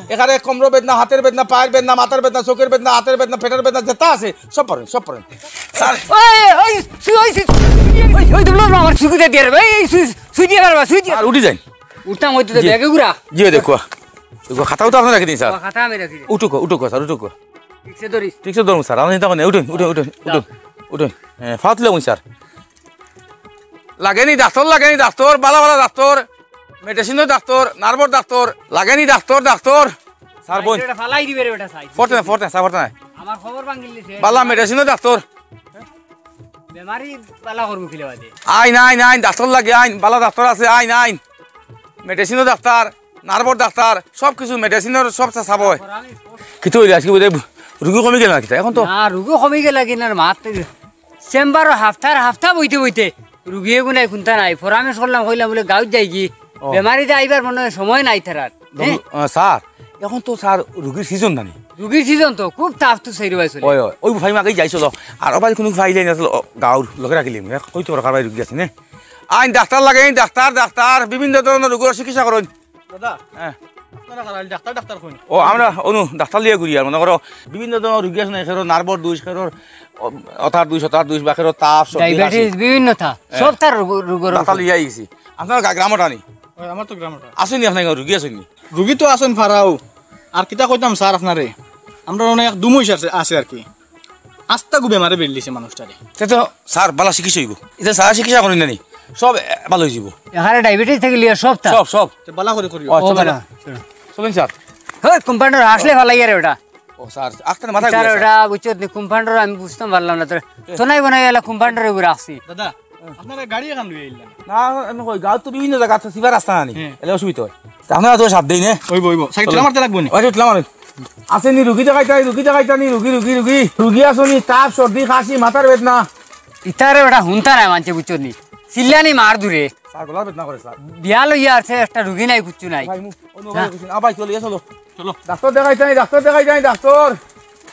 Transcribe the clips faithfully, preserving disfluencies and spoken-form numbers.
এখানে কোমরর বেদনা, হাতের বেদনা, পায়ের বেদনা, মাথার বেদনা, চোখের বেদনা, হাতের বেদনা, পেটের বেদনা, যেটা আছে, সব পারইন, সব পারইন। স্যার। ওই, ওই, সুই, ওই, সুই, ওই, ওই, তুমি আমার সুকুতে দিয়ে রে ভাই, এই সুই, সুই দিয়ে পারবা, সুই দিয়ে। আর উঠি যাইন। উঠতাম হয়তো তো জি। ব্যাগে ঘুরা। জি, ওই দেখো। দেখো, খাতাও তো আপনার রাখি দিন, স্যার। ও, খাতা আমি রাখি দিই। উঠুক, উঠুক, স্যার, উঠুক। ঠিক আছে, ধরিস। ঠিক আছে, ধরুন, স্যার, আপনি তখন উঠুন, উঠুন, উঠুন, উঠুন, উঠুন। হ্যাঁ, ফাত লাগবো, স্যার। লাগেনি ডাক্তার, লাগেনি ডাক্তার, বালা বালা ডাক্তার, মেডিসিনর ডাক্তার, নার্ভর ডাক্তার, লাগেনি ডাক্তার, ডাক্তার। স্যার, বইন। এটা ফালাই দিবে রে, বেটা সাইজ। ফরতে না, ফরতে না, স্যার, ফরতে না। আমার খবর ভাঙিল দিছে। বালা মেডিসিনর ডাক্তার। বেমারি বালা করবো কিলা বাদে? আইন, আইন, আইন, ডাক্তার লাগে, আইন, বালা ডাক্তার আছে, আইন, আইন। মেডিসিনর ডাক্তার, নার্ভর ডাক্তার, সব কিছু মেডিসিনর সব চাপ হয়। কিতা হইলে আজকে বোধহয় রুগী কমি গেল না কিতা? এখন তো না, রুগী কমি গেল কি না, মাত চেম্বারো হাফতার হাফতা বইতে বইতে রুগী এগু নাই, কুন্তা নাই। পরামর্শ করলাম, কইলাম বলে গাঁওত যাইগি, ও। বেমারিতে আইবার মনে হয় সময় নাই তারার। দম-, হ্যাঁ? আহ, স্যার, এখন তো স্যার রুগীর সিজন নানি। রুগীর সিজন তো, খুব তাপ তো সেই রুবাই চলে। ওই, ওই, ওই ফাইম আগেই যাইছিল। আর ওবাই কোনো ফাইলে না তো, ও, গাঁওর লোকে রাখিলি, মানে, কই তো কারবাই রুগী আছে নে। আইন ডাক্তার লাগে, আইন ডাক্তার, ডাক্তার, বিভিন্ন ধরনের রোগের চিকিৎসা করইন। দাদা, হ্যাঁ। আপনারা খালি ডাক্তার, ডাক্তার কইন। ও, আমরা অনু ডাক্তার লিয়ে ঘুরি আর মনে করো, বিভিন্ন ধরনের রুগী আছে না, কেরোর নার্ভর দুষ, কেরোর, ও, অতার দুষ, অতার দুষ, বা কেরোর তাপ, সর্দি, কাশি। ডায়াবেটিস, বিভিন্ন থা-, হ্যাঁ। সব তার রোগ, রোগের ডাক্তার ওষুধ। লিয়ে আইছি। আপনার গা-, গ্রামটা নি? ওই, আমার তো গ্রামটা। আসেনি আপনার রুগী আসেনি? রুগী তো আছেন ফারাও। আর কিতা কইতাম স্যার আপনারে? আমরা অনেক দুমুইশ আছে, আছে আর কি। আস্তা গু বেমারে বেড়লিছে মানুষটারে। তে তো স্যার বালা চিকিৎসা হইব। এটা স্যার চিকিৎসা করেন না নি? সব, এ, ভালো হয়ে যাব। এখানে ডায়াবেটিস থেকে লিয়ে সব তা। সব, সব। তে বালা করে করিও। ও, ও, চলো। বালা, চলো। চলুন স্যার। হই, কম্পাউন্ডার আসলে ফালাই আরে ওটা। ও স্যার, আখতার মাথায় স্যার, ঘুরে, স্যার। ওটা বুঝছো নি, কম্পাউন্ডার আমি বুঝতাম পারলাম না। তো, এ। তো নাই বানাই এলা কম্পাউন্ডার ঘুরে আসছি। দাদা, আপনারা গাড়ি এখান লইয়া আইলেন? না, আমি কই, গাঁও তো বিভিন্ন জায়গা আছে, সিবার রাস্তা নানি। হ্যাঁ। এলে অসুবিধা হয়। তা আপনারা তো সাথ দেই নে। ওইব, ওইব। সাইড চলো। তুলে মারতে লাগবো নি? ওই যে তুলে মারো। আছে নি, রুগী দেখাইতা নি, রুগী দেখাইতা নি, রুগী, রুগী, রুগী। রুগী আছো নি, তাপ, সর্দি, কাশি, মাথার বেদনা। ইতারে বেটা হুনতা না মানছে, বুঝছো নি? চিল্লানি মার দূরে। স্যার, গলার বেদনা করে, স্যার। বিয়া লইয়া আছে, একটা রুগী নাই, কিচ্ছু নাই। ভাই, মু-, অন্য হ্যাঁ। ভাই, আ, ভাই, চলো, ইয়া চলো। চলো। ডাক্তার দেখাইতা নি, ডাক্তার দেখাইতা নি, ডাক্তার।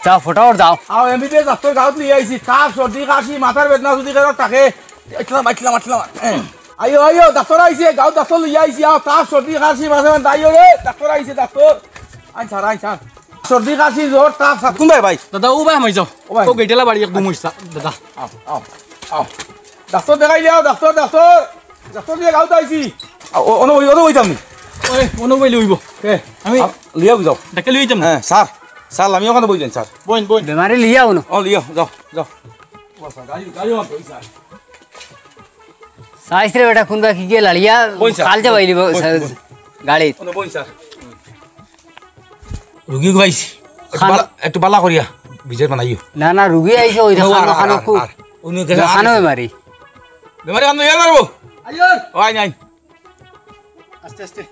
যাও, ফটাফট যাও। আও, এমবিবিএস ডাক্তার গাঁওত লইয়া আইছি। তাপ, সর্দি, কাশি, মাথার বেদনা যদি কেউ থাকে, আইতলাম, আইতলাম, আইতলাম। আইও, আইও, ডাক্তার আইছে, গাঁওত ডাক্তার লইয়া আইছি। আও, তাপ, সর্দি, কাশি, মাথার বেদনা, আইও রে, ডাক্তার আইছে, ডাক্তার। আইন স্যার, আইন স্যার। সর্দি, কাশি, জ্বর, তাপ, সাত কোন ভাই, ভাই? দাদা, ও ভাই, আমি যাও। ও ভাই। ও গেটেলা বাড়ি একদম হইছা, দাদা। আও, আও, আও। ডাক্তার দেখাই দিও, ডাক্তার, ডাক্তার। ডাক্তার দিয়ে গাঁওত আইছি। আ, ও, অনো বই, অনো বইতাম নি? ওই, অনো বইলে হইব। এ, আমি আ, লিয়া যাও। ডাক্তার লই যাইতাম। হ্যাঁ, স্যার। স্যার, আমি ওখানে বই যাই, স্যার। বইন, বইন। বেমারি লিয়া অনো। ও, লিয়া, যাও, যাও। ও, স্যার, গাড়ি, গাড়ি অন করি, স্যার। সাইজ রে বেটা, কোন বাকি গিয়ে লাড়িয়া, বইন, স্যার। কাল যাবাই লিব, বইন, স্যার, বইন। গাড়ি। অনো বইন, স্যার। রুগী গো আইছি। একটু খান- বালা, একটু বালা করিয়া বিজয় বানাইও। না, না, রুগী আইছে, ওই ও, দেখানো, আর, আর, দেখানো আর, খুব। আর। উনি গেছে, দেখানো আর। বেমারি। বেমারি কাম ইয়া করবো। আইও। ও, আই নাই। আস্তে, আস্তে।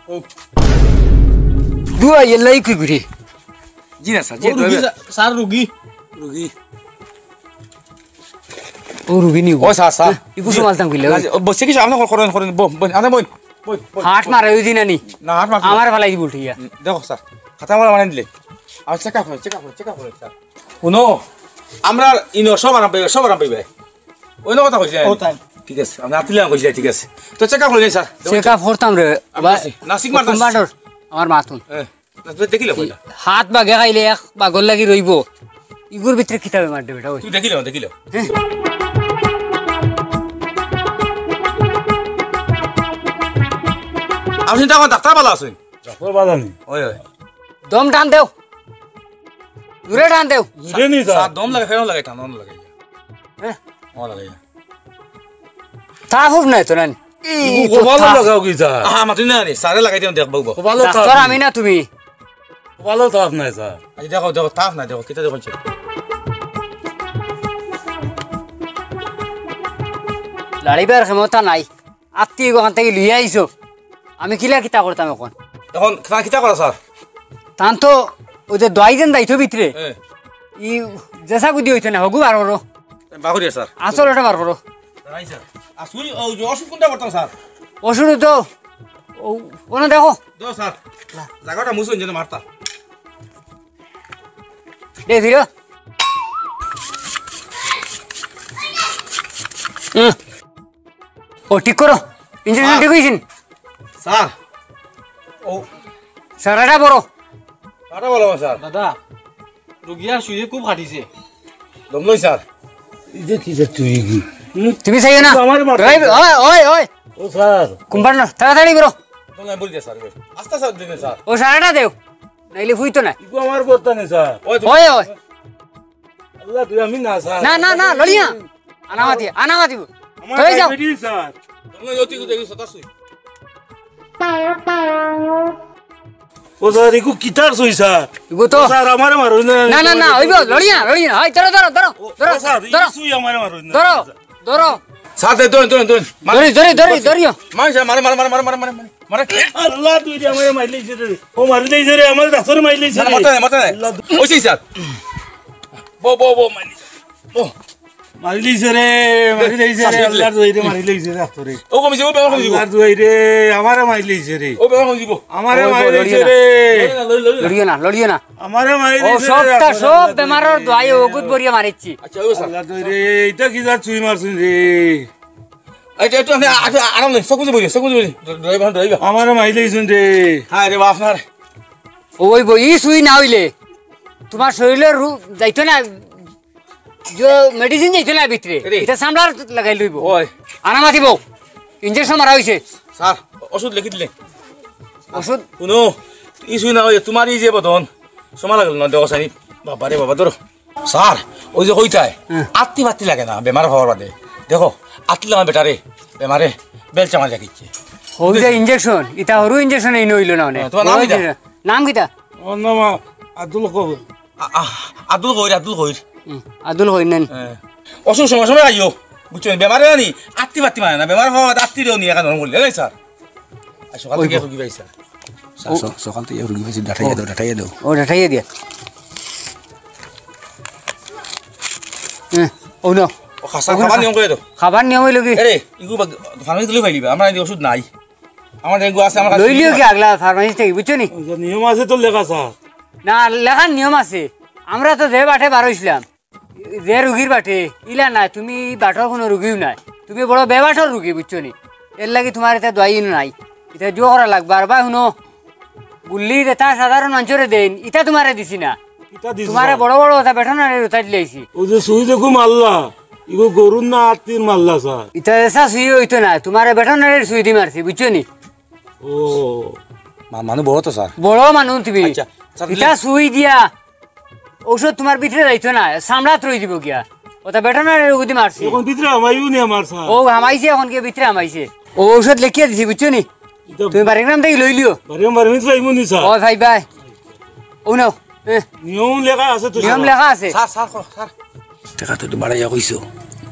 ও। দুয়া, ইয়ে লাই কি ঘুরে? জি না, স্যার, জি, ও, রুগী, দয়া- স্যার, স্যার, রুগী। রুগী। ও রুগী নিব। ও স্যার, স্যার। হ্যাঁ, ইগু জি। সমালতাম কইলে, না, ওই। জি, ও, বসে কি সামনে করেন, করেন, বইন, বইন, আরে বইন, বইন, বইন, হাট বইন। মারে ওই দিন আনি। না, হাট মারছি না। আমার ফালাই দিব উঠিয়া। উম, দেখো স্যার, খাতা মারা বানাই দিলে। আর চেক আপ হয়, চেক আপ হয়, চেক আপ হয়, স্যার। শুনো, আমরা ইনো সব আরাম পাইবে, সব আরাম পাইবে। অন্য কথা কইছিলাম। ও তাই। ঠিক আছে, আমি আতিলাম কইছিলাম, ঠিক আছে। তো চেক আপ হইলে স্যার। চেক আপ করতাম রে। আমি বা-, আছি। নাসিক মারতাম। কম্পাউন্ডার, আমার মাতুন। হ্যাঁ। না, তুমি দেখিলে কইলা। হাত বাগে খাইলে এক বাগর লাগি রইব। ইগুর ভিতরে কিতাবে মার দেবে, ওই। তুমি দেখিলে, দেখিলে। হ্যাঁ। আপনি তো আমার ডাক্তার ভালো আছেন। ডাক্তার ভালো নেই। ওই, ওই। দম টান দেও। জোরে টান দেও। জোরে নি, স্যার। স্যার, দম লাগে, ফেরম লাগে, টান, দম লাগে। হ্যাঁ। ও লাগে। তা খুব নাই তো, নানি। এই ও, তো কপালো তা- লাগাও কি, স্যার? আহা, মাতুন না নি, স্যারে লাগাই দিম, দেখবো, বউ। কপালো ডাক্তার তাপ আমি নেই। না, তুমি। কপালো তাপ নাই, স্যার। আচ্ছা, দেখো, দেখো, তাপ নাই, দেখো, কিতা দেখো, চেক। লাড়িবার ক্ষমতা নাই। আত্তি ওখান থেকে লইয়া আইছো। আমি কিলা কিতা করতাম এখন? এখন কিতা, কিতা করা, স্যার? তান তো ওই যে দোয়াই দেন দায়িত্ব ভিতরে। হ্যাঁ। ই জেসা গুদি হইতো না, হগু বার করো। বার করিয়া, স্যার। আসল ওটা বার করো। দাঁড়াই, স্যার। আর সুই, ও, যে ওষুধ কোনটা করতাম, স্যার? ওষুধ তো, ও, ওনে দেখো। দাও, স্যার। জায়গাটা মুছুন যেন মারতা। দে, ফিরো। হুম। ও, ঠিক করো। Injection sir. ঠিক হইছে নি? স্যার, ও, সারাটা বড়। সারাটা বড়, স্যার। দাদা, রুগী আর শুয়ে খুব খাটিছে। দম লই, স্যার। এই যে কি যে তুই কি? হুম? তুমি চাইও না। আমার মার ওই, ওই, ওই, ওই। ও, স্যার। কুম্পার না, তাড়াতাড়ি করো। দম নাই, বলি দে, স্যার। আস্তে, স্যার, দিন, স্যার। ও সারাটা দেও। নাইলে ফুইতো না। ইগু আমার বর্তা নে, স্যার। ওই, ওই, ওই। আল্লাহ, তুই আমি না, স্যার। না, না, না, লড়িয়া। আনা মাতি, আনা মাতিব। আমার ধরে যাও। Diabetes, sir. দম নাই, অতি কিছু দেখি, সতাশি। ও স্যার, ইগু কিতার সুই স্যার? ইগু তো ও স্যার, আমারে মারুন না। না, না, না, অইব, লড়িয়া, লড়িয়া। হয়, ধরো, ধরো, ধরো, ও, ধরো, ও স্যার, ধরো। ই সুই আমারে মারুন না। ধরো, ধরো। স্যার, দে, দোন, দোন, দোন। মার। ধরি, ধরি, ধরি, ধরিও। মার, স্যার, মারে, মারে, মারে। মারে। আল্লাহ, তুই রে আমারে মারিলিছে রে। ও মারিলিছে রে, আমারে ডাক্তারে মারিলিছে না, না, রে। মারতে নাই, মারতে নাই। আল্লাহ, দু- ওই সেই স্যার। বো, বো, বো, মারিলিছে। বো। মারিলিছে রে, মারিলিছে রে, শ্বাস নিলে। আল্লাহর দোয়াই রে, মারিলিছে রে, আস্তরে। ও কমিছে, ও বেমার কমিছে। আল্লাহর দোয়াই রে, আমারে মারিলিছে রে। ও বেমার কমিছে। আমারে ও, ও, মারিলিছে লড়িও না। রে। লড়িও না, লড়িও না। আমারে ও মারিলিছে রে, সবটা, আস্তরে সব আল্লাহর বেমারর দোয়াই রে। দোয়াই ওগুত বরিয়া মারিছি। আচ্ছা, ও স্যার। আল্লাহর দোয়াই রে, ইটা কিতা সুই মারছইন রে? আচ্ছা, একটু আপনি আ-, আ-, আরাম নেই, চোখ বুঝে বলি, চোখ বুঝে বলি। Driver, driver. আমারে মারিলিছইন রে। হায় রে বাপ, না রে। ও ওই বই, ই সুই না অইলে তুমার শরীরর রু-, যাইতো না। যে medicine যাইতো না ভিতরে, রে। ইটা চামড়াত লাগাই লইব। ওই। আনা মাতিব। Injection মারা অইছে। স্যার, ওষুধ লেখি দিলে। ওষুধ? হুনো, ই সুই না অইলে তুমার ই যে বদন, সময় লাগলো না, দেখো সানি। বাবা রে বাবা, ধরো। স্যার, ওই যে কইতায়, হুম। আত্তি বাত্তি লাগে না, বেমার হওয়ার বাদে। দেখো, আত্তি লাগা বেটারে, বেমারে বেলচা মারিয়া কিচ্ছে। ওই যে injection, ইটা হরু injection এই নইল না অনে। হ্যাঁ, তোমার নাম ওই কিতা? যে, নাম কিতা? আমার নাম আ-, আব্দুল কবির। আ-, আ-, আব্দুল কবির, আব্দুল কবির। হুম, আব্দুল কবির নেন। হ্যাঁ। অসুখ সময় সময় আইও, বুঝছো? বেমারে আনি, আত্তি বাত্তি মানে না, বেমার হওয়ার আত্তি দেও নি, এখন নরম করলে, এই স্যার। আর সকাল ওই থেকে গো। রুগী পাই স্যার। স্যার, ও। স-, সকাল থেকে রুগী পাইছি, ডাটাইয়া ও। দাও, ডাটাইয়া দাও। ও, ডাটাইয়া দিয়া। হ্যাঁ, ও নাও। ও, খা-, স্যার, ও, খাবার খা। নিয়ম করে দাও। খাবার নিয়ম অইল কি? আরে, ইগু বা-, ফার্মেসি তুলে ফাইলিবা, আমার এই ওষুধ নাই। আমার এগু আছে, আমার কাছে লইলিও কি আগলা ফার্মেসি থেকে, বুঝছো নি? ওই যে নিয়ম আছে তো লেখা, স্যার। না, লেখার নিয়ম আছে। আমরা তো যে বাটে বার অইছিলাম, যে রুগীর বাটে, ইলা নায়, তুমি ই বাটর কোনো রুগীও নায়। তুমি বড় বেবাটর রুগী, বুঝছো নি? এর লাগি তুমার ইতা দোয়াই নাই। ইতা জো করা লাগবে। আর বা হুনো, গুল্লি যেতা সাধারণ মানষরে দেইন, ইতা তুমারে দিছি না। ইতা দিছি তুমারে স্যার। বড় বড় ওতা বেটনারির ওতা দিলাইছি। ওই যে সুই দেখো মারলা, ইগো গরুর না আত্তির মারলা স্যার। ইতা এসা সুই অইতো না, তুমারে বেটনারির সুই দি মারছি, বুঝছো নি? ও। মা-, মানু বড় তো স্যার। বড় মানু তুমি। আচ্ছা, স্যার, ইতা দিলে- সুই দিয়া ঔষধ তুমার ভিতরে যাইতো না, চামড়াত রই দিব গিয়া। ওতা বেটনারির ওগুদি মারছি। এখন ভিতরে হামাইও নি আমার স্যার। ও হামাইছে, এখন গিয়া ভিতরে হামাইছে। ও ঔষধ লেখিয়া দিছি, বুঝছো নি? ইতা তুমি বাড়ির গ্রাম থেকে লইলিও। বাড়ির গ্রাম, বাড়ির ভিতরে আইমু নি স্যার। ও ভাই, ভাই। ও নাও। এ। নিয়ম লেখা আছে তো নিয়ম স্যার। লেখা আছে। Sir, sir, sir. টাকা তো একটু বাড়াইয়া কইছো।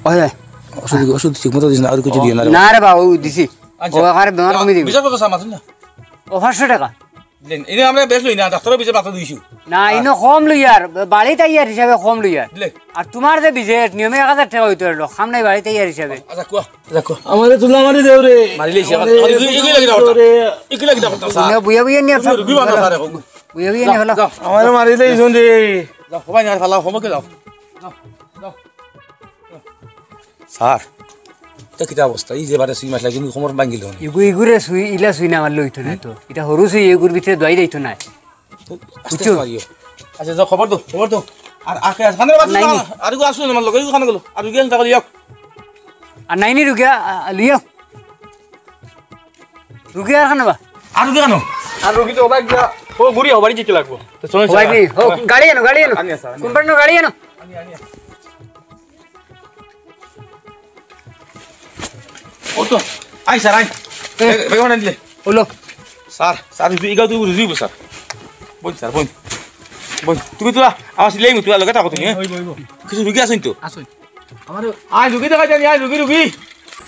ওই ভাই। ওষুধ, ওষুধ ঠিক মতো দিস না, আর কিছু দিয়ে না রে। না রে বা, ও দিছি। আচ্ছা। ও আকারে বেমার কমি দিবি। বিচার কত স্যার, মাতুন না। ও পাঁচশো টাকা। দিলেন। ইনো আমরা বেশ লই না, ডাক্তারও বিচার মাত্র দুইশো। না, হ্যাঁ। ইনো কম লইয়ার, বাড়িত আইয়ার হিসাবে কম লইয়ার। দিলে। আর তুমার যে বিজেট, নিয়মে এক হাজার টাকা অইতো পারলো, খাম নাই বাড়িত আইয়ার হিসাবে। আচ্ছা, কুয়া, আচ্ছা, কুয়া। আমারে তুলা মারি দেও রে। মারিলে হিসাবে। আমারে আরে, ইগু, ইগু লাগি দাও। দেও রে। ইগু লাগি দাও, স্যার। না, বুয়া বুয়া নিয়া তুমি রুগী বানো, স্যার, এখন। বুয়া বুয়া নিয়া যাও, হলো। যাও। আমারে মারিলে ইজন রে। যাও, হবাই না, ফালাও, হবাকে যাও। যাও, যাও। স্যার, ইতা কিতা অবস্থা? ই যে বারে সুই মারলা, কিন্তু কোমর ভাঙ্গিল হন। ইগু, ইগুরে সুই, ইলা সুই না মারলে অইতো না তো। ইতা হরু সুই, ইগুর ভিতরে দোয়াই দিতো না। আস্তে বুঝছো? আস্তে মারিও। আচ্ছা, যাও, খবর দাও, খবর দাও। আর আখে আস, খানে বাদ নাই না, নি। আর ইগু আসো না, আমার লগে, ইগু খানে গেল। আর ইগু আনতে গেল, যাও। আর নাই নি রুগী, আ, আ, লিও। রুগী আর খানে বা? আর রুগী কেন? আর রুগী তো ওবাই গিয়া, ও ঘুরি ওবাড়ি যেতে লাগবো। তো চলো, ও ভাই, চলো। নি, ও, গাড়ি আনো, গাড়ি আনো। আনি আসো, আনি আসো। কোম্পানির গাড়ি আনো। আনি, আনি আসো। ও তো, আই স্যার, আই। এ। বে-, বেগম আনি দিলে। হলো। স্যার, স্যার, তুই ইগাও তুই বুঝবি, স্যার। বল, স্যার, বল। বল, তুমি তো আমার সিলাই, তুমি লগে থাকো তুমি, হ্যাঁ? হইব, হইব। কিছু রুগী আছেন তো? আছেন। আমার আই, রুগী দেখাইতে আনি, আই, রুগী, রুগী।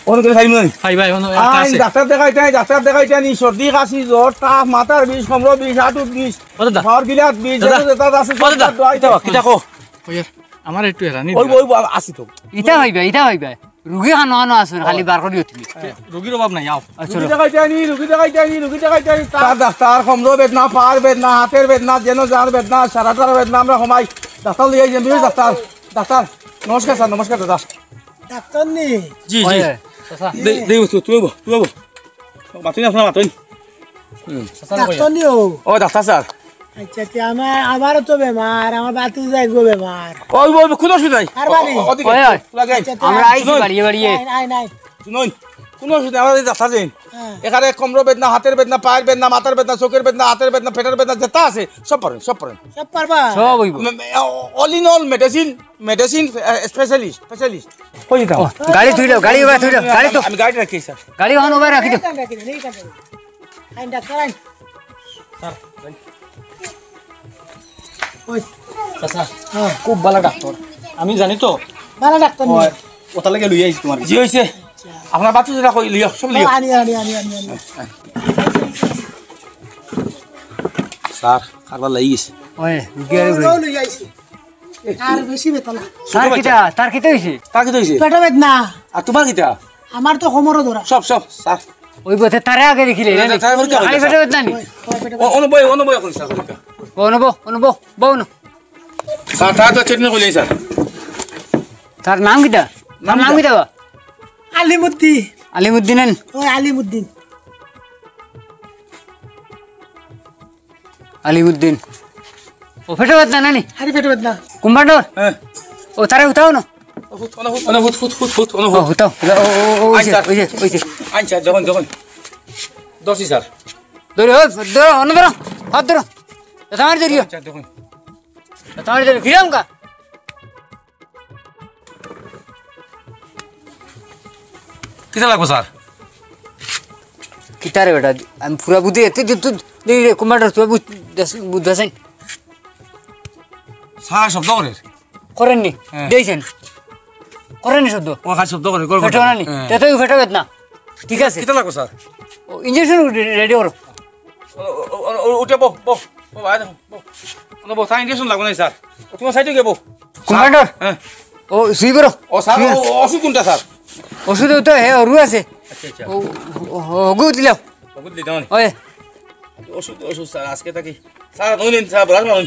ওখানে গেলে খাইব না নি? খাই ভাই, ওখানে একটা আই, আছে। ডাক্তার দেখাইতে আনি, ডাক্তার দেখাইতে আনি, সর্দি, কাশি, জ্বর, তাপ, মাথার বিষ, কোমরর বিষ, হাঁটুর বিষ, ও দাদা। পাওয়ার বিলাত বিষ, দাদা। যেটা যেটা আছে, ও দাদা। সব দোয়াই কিতা, দেওয়া। কিতা কো? ওই, আমার একটু হেরানি ওই, দরকার। ওই, ওই, আসি তো। ইতা হইবা, ইতা হইবা। রুগী খানো খানো আছইন, খালি বার করিও তুমি। রুগীর অভাব নাই, আও। আচ্ছা, রুগী দেখাইতে আনি, রুগী দেখাইতে আনি, রুগী দেখাইতে আনি। তার ডাক্তার, কোমরর বেদনা, পাওয়ার বেদনা, হাতের বেদনা, যেন যার বেদনা, সারাটার বেদনা আমরা কমাই। ডাক্তার লইয়া আইছেন, বিশেষ ডাক্তার। ডাক্তার, নমস্কার স্যার, নমস্কার দাদা। ডাক্তার নি? জি, জি। ওই, চাচা। দে, দে, তুই, তুই বল, তুই বল। মাতুন না, মাতুন। হুম। ডাক্তার নিও। ও, ডাক্তার স্যার। আচ্ছা, তে আমার, আমারও তো বেমার, আমার বাতি যাইব বেমার। ওই, ওই, কোনো অসুবিধা নাই। আর বাড়ি? ও, ওদিকে। ওই, ওই। লাগে। আচ্ছা, তে আমরা আইছি শুনুন। বাড়িয়ে বাড়িয়ে। নাই, নাই, নাই। শুনুন, কোনো অসুবিধা নাই, আমরা এই ডাক্তার যাই। হ্যাঁ। এখানে কোমর বেদনা, হাতের বেদনা, পায়ের বেদনা, মাথার বেদনা, চোখের বেদনা, আতের বেদনা, পেটের বেদনা, যেটা আছে, সব পারেন, সব পারেন। সব পারবা? সব হইব। ম-, ম-, all in all medicine, medicine, ah, specialist, specialist। ওই যাও। ও, গাড়ি থুইলো, গাড়ি ওবা থুইলো, গাড়ি তো। আমি গাড়ি রাখি, স্যার। গাড়ি ওখানে ওবা রাখি দিও। এইখান রাখি দিন, এইখান রাখি দিন। আইন, ডাক্তার, আইন। স্যার, যাই। ওই। চাচা, হ্যাঁ। খুব ভালা ডাক্তার। আমি জানি তো। ভালা ডাক্তার নি? ওই, ওটার লাগি লইয়া আইছি তোমার কাছে। জি অইছে। আচ্ছা। আপনার বাচ্চা যেটা কই, লিও, সব লিও। আনি, আনি, আনি, আনি, আনি। স্যার, কারবার লাগি গেছে। ওই, রুগী আর ওই, রুগী। ওই লইয়া আইছি। আর বেশি বেতলা। তার কিতা? তার কিতা অইছে? তার কিতা অইছে? পেটো বেদনা। আর তোমার কিতা? আমার তো কোমরও ধরা। সব, সব, স্যার। ওই বতে তারে আগে দেখিলে, না, না, না? তারে পরীক্ষা খালি করতে, পেটো স্যার। বেদনা নি? ওই, ওই পেটো ও, অনু বই, অনু বই এখন, স্যার, পরীক্ষা। অনু বই, অনু বই, বই অনু। স্যার, তার তো treatment করলেই, স্যার। তার নাম কিতা? তার নাম নাম কিতা? কিতা বা? আলিমুদ্দিন। আলিমুদ্দিন আন? ওই আলিমুদ্দিন। আলিমুদ্দিন। ও, পেটো বেদনা নানি? আরে পেটো বেদনা। কুম্বান্ডর? হ্যাঁ। ও, তারে হুতাও না। ও, হুত, ও, হুত, ও, হুত, হুত, হুত, হুত, ও, হুত। ও, হুতাও। ও, ও, ওই যে, আচ্ছা। ওই যে, ওই যে। আচ্ছা, দেখুন, দেখুন। দোষী স্যার। ধরো, ও, ধরো, অন্য ধরো। হাত ধরো। এটা আমার ধরিও। আচ্ছা, দেখুন। এটা আমার ধরিও। ফিরাম কা? কিতা লাগবো, স্যার? কিতা রে বেটা, আমি পুরা বুঝি, তুই, তুই, তুই, তুই রে, কুম্বান্ডর, তুই বুঝ-, দেস-, বুঝতেছেন? স্যার, শব্দ করে। করেননি? হ্যাঁ। দিয়েছেন? করেননি শব্দ? ও, খালি শব্দ করে, করে, করে। পেটো না নি? হ্যাঁ। তে তো পেটো বেদনা। ঠিক আছে। কিতা লাগবো, স্যার? ও, injection রে-, ready করো। ও, ও, ও, ও, উঠে বও, বও, বও, বাইরে বও, বও। কোনো বও, তার injection লাগবো না, স্যার। ও, তোমার side-এ গিয়ে বও। কুম্বান্ডর? হ্যাঁ। ও, শুই পড়ো। ও, স্যার, শুই। ও, ও, অসুখ কোনটা, স্যার? ওষুধ তো হে, অরু আছে। আচ্ছা, আচ্ছা। ও, ও, ও, ওগু দিলাও। ওগু দিলাও নি? ওই। অসুখ, অসুখ, স্যার, আজকে থাকি। স্যার, নুন নিন, স্যার, বরাস নুন।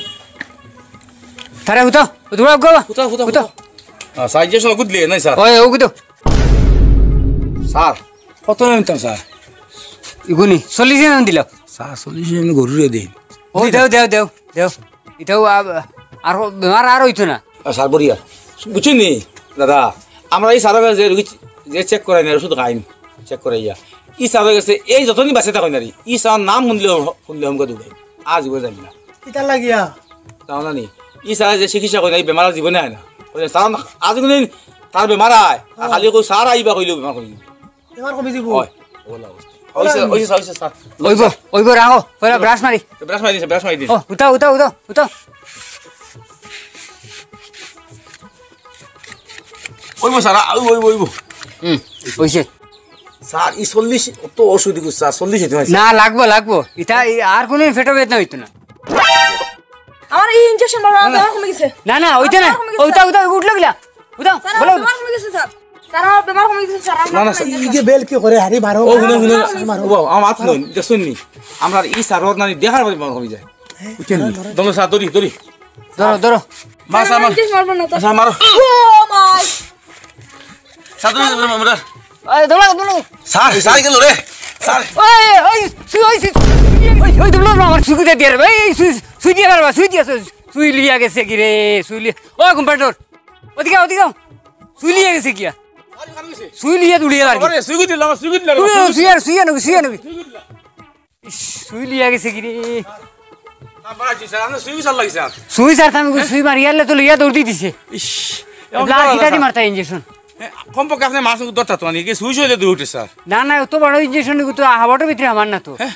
তারে হুতো, হুতো, হুতো। হুতো, হুতো, হুতো। হুতো। আ, স্যার, injection ওগু দিলে, নাই, স্যার? ওই, ওগু তো। স্যার, কত নিতাম, স্যার? ইগুনি, চল্লিশ দিন দিলাও। স্যার, চল্লিশ দিন গরুরে দিন। ও, দেও, দেও, দেও, দেও। ইটাও আ-, আর বেমার আর অইতো না। আ, স্যার, বরিয়া। বুঝছইন নি, দাদা? আমরা ই স্যারর গেছে রুগী চে-, যে check করাই না, ওষুধ খাইন, check করাইয়া। ই স্যারর গেছে এই যতদিন বাঁচি থাকইন আর কি, ই স্যারর নাম হুনলে, হুনলে হমকা দৌড়াই। আজ ইবো জানি না। কিতা লাগিয়া? তাও না নি। ই স্যারে যে চিকিৎসা করেন, ই বেমার আর জীবনে আয় না। কইলে, "স্যার, আজ কোনদিন তার বেমার আয়, আর খালি কই, 'স্যার আইবা' কইলেও বেমার কমি যাইবো।" বেমার কমি যাইবো। অয়, ওলা অবস্থা। অইছে, অইছে, অইছে, স্যার। অইবো, অইবো, রাখো। পয়লা brush মারি। Brush মারি দিছে, brush মারি দিছে। ও, উঠাও, উঠাও, উঠাও, উঠাও। অইবো, স্যার, আ, অইবো, অইবো, অইবো। হুম, অইছে। স্যার, ই চল্লিশ, অত অসুখ দেখো, স্যার, চল্লিশ অইতো নায়, স্যার। না, লাগবো, লাগবো। ইটা, ই আর কোনো পেটো বেদনা অইতো না। আমার ই injection মারবা, না, না। বেমার কমি গেছে। না, না, অইতো না। আমার বেমার কমি গেছে, উঠাও, স্যার। উঠাও, উঠাও, উঠাও। স্যার, আমার বলো। বেমার কমি গেছে, স্যার। স্যার, আমার বেমার কমি গেছে, স্যার। না, না, স্যার। ই যে বেল কি করে, আরে মারো। ও, হুনো, হুনো। মারো, মারো। ও, আমার মাত হুনো, দেখছইন নি? আমরা ই স্যারর নানি দেখার পরে বেমার কমি যায়। হ্যাঁ, বুঝছইন নি? ধরো, ধরো। দম, স্যার, ধরি, ধরি। ধরো, ধরো। মা, স্যার, আমার। Injection মারবো না তো। স্যার, মারো। ও মাই। স্যার, ধরি, ধরি, ধরি। এই, ধরো, ধরো। স্যার, স্যার গেল রে। স্যার। ওই, ওই, সুই, ওই, সুই, ওই, ওই, ধরো, আমার সুই দিয়ে দিয়ে রে, ভাই, এই সুই, সুই দিয়ে মারবা, সুই দিয়ে, সুই, সুই লিয়া গেছে কি রে, সুই লিয়া, ও, কম্পাউন্ডার, ওদিকে, ওদিকে, সুই লিয়া গেছে কি? সুই লিয়া দৌড়িয়া আর কি। আরে, সুই দিলাম, সুই দিলাম। তুই সুই আর, সুই আনবি, সুই আনবি। ইস, সুই লিয়া গেছে কি রে? না, বাড়াইছি, স্যার, আপনি সুই স্যার লাগি, স্যার। সুই স্যার, আমি সুই মারি আনলে তো লইয়া দৌড় দি দিছে। ইস, এমন ব্লাড করা কিতা দি যায়, মারতা injection? হ্যাঁ, কমপক্ষে আপনি মাছ উদ্ধার থাকতো, মানে, কি সুই সুই দিয়ে দৌড় উঠে, স্যার। না, না, অত বড় injection নিগু তো হাবাটোর ভিতরে আমার না তো। হ্যাঁ?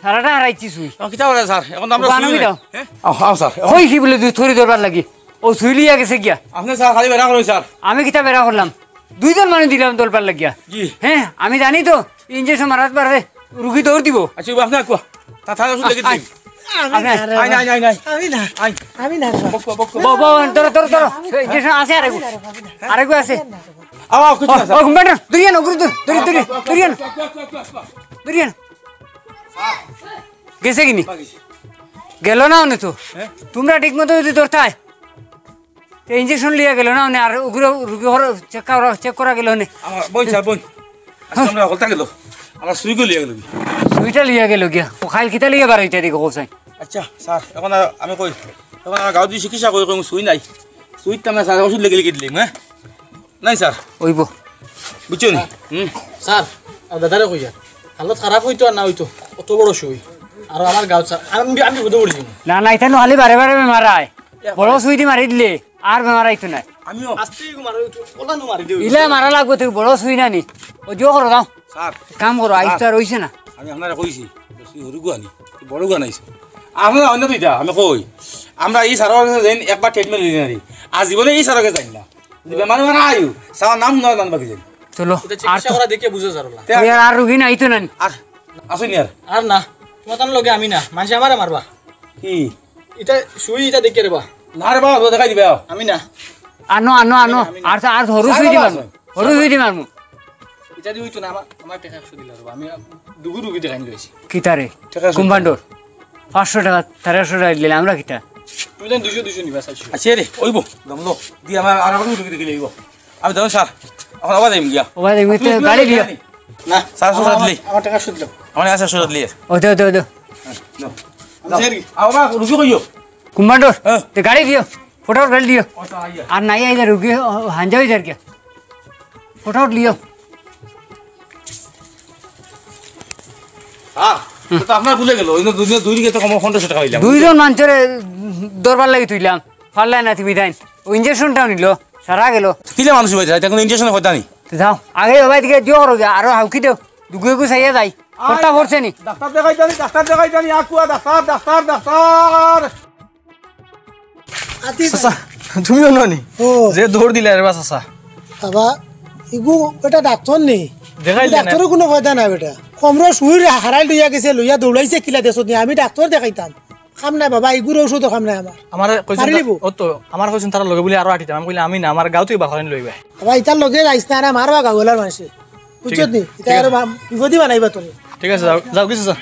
সারাটা হারাইছি সুই। এখন কিতা করা, স্যার? এখন তো আমরা ও, সুই আনবি নাই। দাও। হ্যাঁ? আও, আও, স্যার, এখন কইছি বলে তুই থরি ধরবার লাগি। ও সুই লিয়া গেছে গিয়া। আপনি, স্যার, খালি বেড়া করো, স্যার। আমি কিতা বেড়া করলাম? দুইজন মানুষ দিলাম দলপার লাগিয়া। জি। হ্যাঁ, আমি জানি তো, injection মারার পরে রুগী দৌড় দিব। আচ্ছা, আপনি আর কোয়া। তা, তা ওষুধ লিখে দিন। আয়, আয়, আয়। আয়, আয়, আয়, আয়। আমি না। আয়। আমি না। বক, বক, বক। বউ, বউ, ধরো, ধরো, ধরো। Injection আছে আরেকগু। আরেকগু আছে। আও, আও, কিছু না, স্যার। ও, কম্পাউন্ডার, দূরিয়ে আনো, গুরু, দূর, দূর, দূরিয়ে আনো। দূরিয়ে আনো। গেছে কিনি? গেল না অনে তো। হ্যাঁ? তোমরা ঠিক মতো যদি ধরতায়, তে injection লিয়া গেল না, মানে, আর ওগুলো রুগী হর-, check করা, check করা গেল নে। আমার বোন, স্যার, বোন। আজকে আমরা হকলতা গেল। আমার সুইগো লিয়া গেল। দুইটা লইয়া গেল গিয়া। ও খাইল কিতা লইয়া বার হইতে দেখো কোথায়? আচ্ছা, স্যার, এখন আর আমি কই, এখন আমার গাঁও দিয়ে চিকিৎসা করি, কই সুই নাই। সুই তো আমরা স্যার ওষুধ লেগে লিখে দিলাম, হ্যাঁ? নাই স্যার। ওইব। বুঝছো নি? হুম। স্যার, আর দাদারে কইয়া, হালত খারাপ হইতো আর না হইতো, অত বড় সুই। আর আমার গাঁও স্যার, আমি, আমি বিপদে পড়ি যাবো। না, না, ইতা নু খালি বারে বারে বেমার আয়। বড় সুই দি মারি দিলে আর বেমার আইতো না। আমিও। আস্তে একটু মারো, একটু ওলা নু মারি দিও। ইলা মারা লাগবো, তুই বড় সুই না নি। ও জো করো, দাও। স্যার। কাম করো, আইস তো আর হইছে না। আমি আপনারে কইছি, সুই হুরুগু আনি, বড়গু আনাইছো। আমরা অন্য দুইটা, আমি কই, আমরা এই স্যারের কাছে যাই, একবার ট্রিটমেন্ট দিই না রে। আর জীবনে এই স্যারের কাছে যাই না। যদি বেমার বেমার আয়ু, স্যার নাম নয় নাম বাকি যাই। চলো, এটা আর চিকিৎসা তো করা দেখে বুঝো স্যার ওলা। তে ওই আর, আর রুগী নাই তো না। আর আসুন আর। আর না, তোমার তার লগে আমি না, মানুষে আমারে মারবা। কি? এটা সুই এটা দেখে রে বা। না রে বাবা, ও দেখাই দিবে, আও। আমি না। আনো, আনো, আনো। আমি না। আর, আর হরু স্যার সুই দি বাবা মারমু। আছে। হরু সুই দি মারমু। এটা দিয়ে হইতো না, আমার, আমার টাকা একশো দিলে রে বা। আমি দুগু রুগী দেখাই লইছি। কিতারে? টাকা একশো। কুম্বান্ডর। পাঁচশো টাকা, তেরোশো টাকা দিলে আমরা কিতা? তুমি জানি দুইশো, দুইশো নিবা, চারশো। আচ্ছা রে, ওইব, দম লো। দি আমার আর এখন রুগী দেখে লইব। আমি দেখুন স্যার, এখন আবার যাইম গিয়া। ও ভাই, দেখবি তো তুমি গাড়ি তুমি দিও। জানি। না, স্যার, আমার, সুরত আমার, লি। আমার টাকা সুদ দাও। আমার আছে সুরত লি। ও দে, দে, দে। হ্যাঁ, দাও। আমি যাই আর কি। আও বাবা, রুগী কইও। কুম্বান্ডর, হ্যাঁ। তে গাড়ি দিও। ফটাফট গাড়ি দিও। ও, তো আইয়া। আর নাই আইলে রুগী, ও, হাঞ্জা হয়ে যার গিয়া। ফটাফট লিও। হ্যাঁ, তো আপনার ভুলে গেল, ওই যে দুই, দুই দিকে তো কম পনেরোশো টাকা হইলাম। দুইজন মানুষের দরবার লাগি তুইলাম, পারলাই না তুমি তাইন। ও ইঞ্জেকশনটাও নিল, সারা গেল। কিলা মানুষ হইতে, এখন ইঞ্জেকশন হইতা নি। তো যাও, আগে ওবাই দিকে দিও করো গিয়া, আরো হাউকি দেও, দুগু এগু চাইয়া যাই। কর্তা পড়ছে নি? ডাক্তার দেখাই জানি, ডাক্তার দেখাই জানি, আকুয়া ডাক্তার, ডাক্তার, ডাক্তার। আতি চাচা, তুমিও ননি? ও। যে দৌড় দিলা রে বা চাচা। বাবা, ইগু বেটা ডাক্তার নি। দেখাই দেন। ডাক্তারও কোনো ফায়দা নাই বেটা। কমরো শুই হারাই লইয়া গেছে, লইয়া দৌড়াইছে কিলা দেশত নি। আমি ডাক্তার দেখাইতাম। কাম নাই বাবা, ইগুর ঔষধও কাম নাই আমার। আমারে কইছেন মারি তা-, নিবো। ও তো, আমার কইছেন তারা লগে বলে আরো আটিতাম। আমি কইলে আমি না, আমার গাঁও থেকে বাখারিন লইবা। বাবা, ইতার লগে যাইস না, আর মারবা গাঁওয়ালার মানষে। বুঝছত নি? ইতা ঠিক আরো আছে। বা-, বিপদই বানাইবা তুমি। ঠিক আছে, যাও, যাও, কিছু যাও।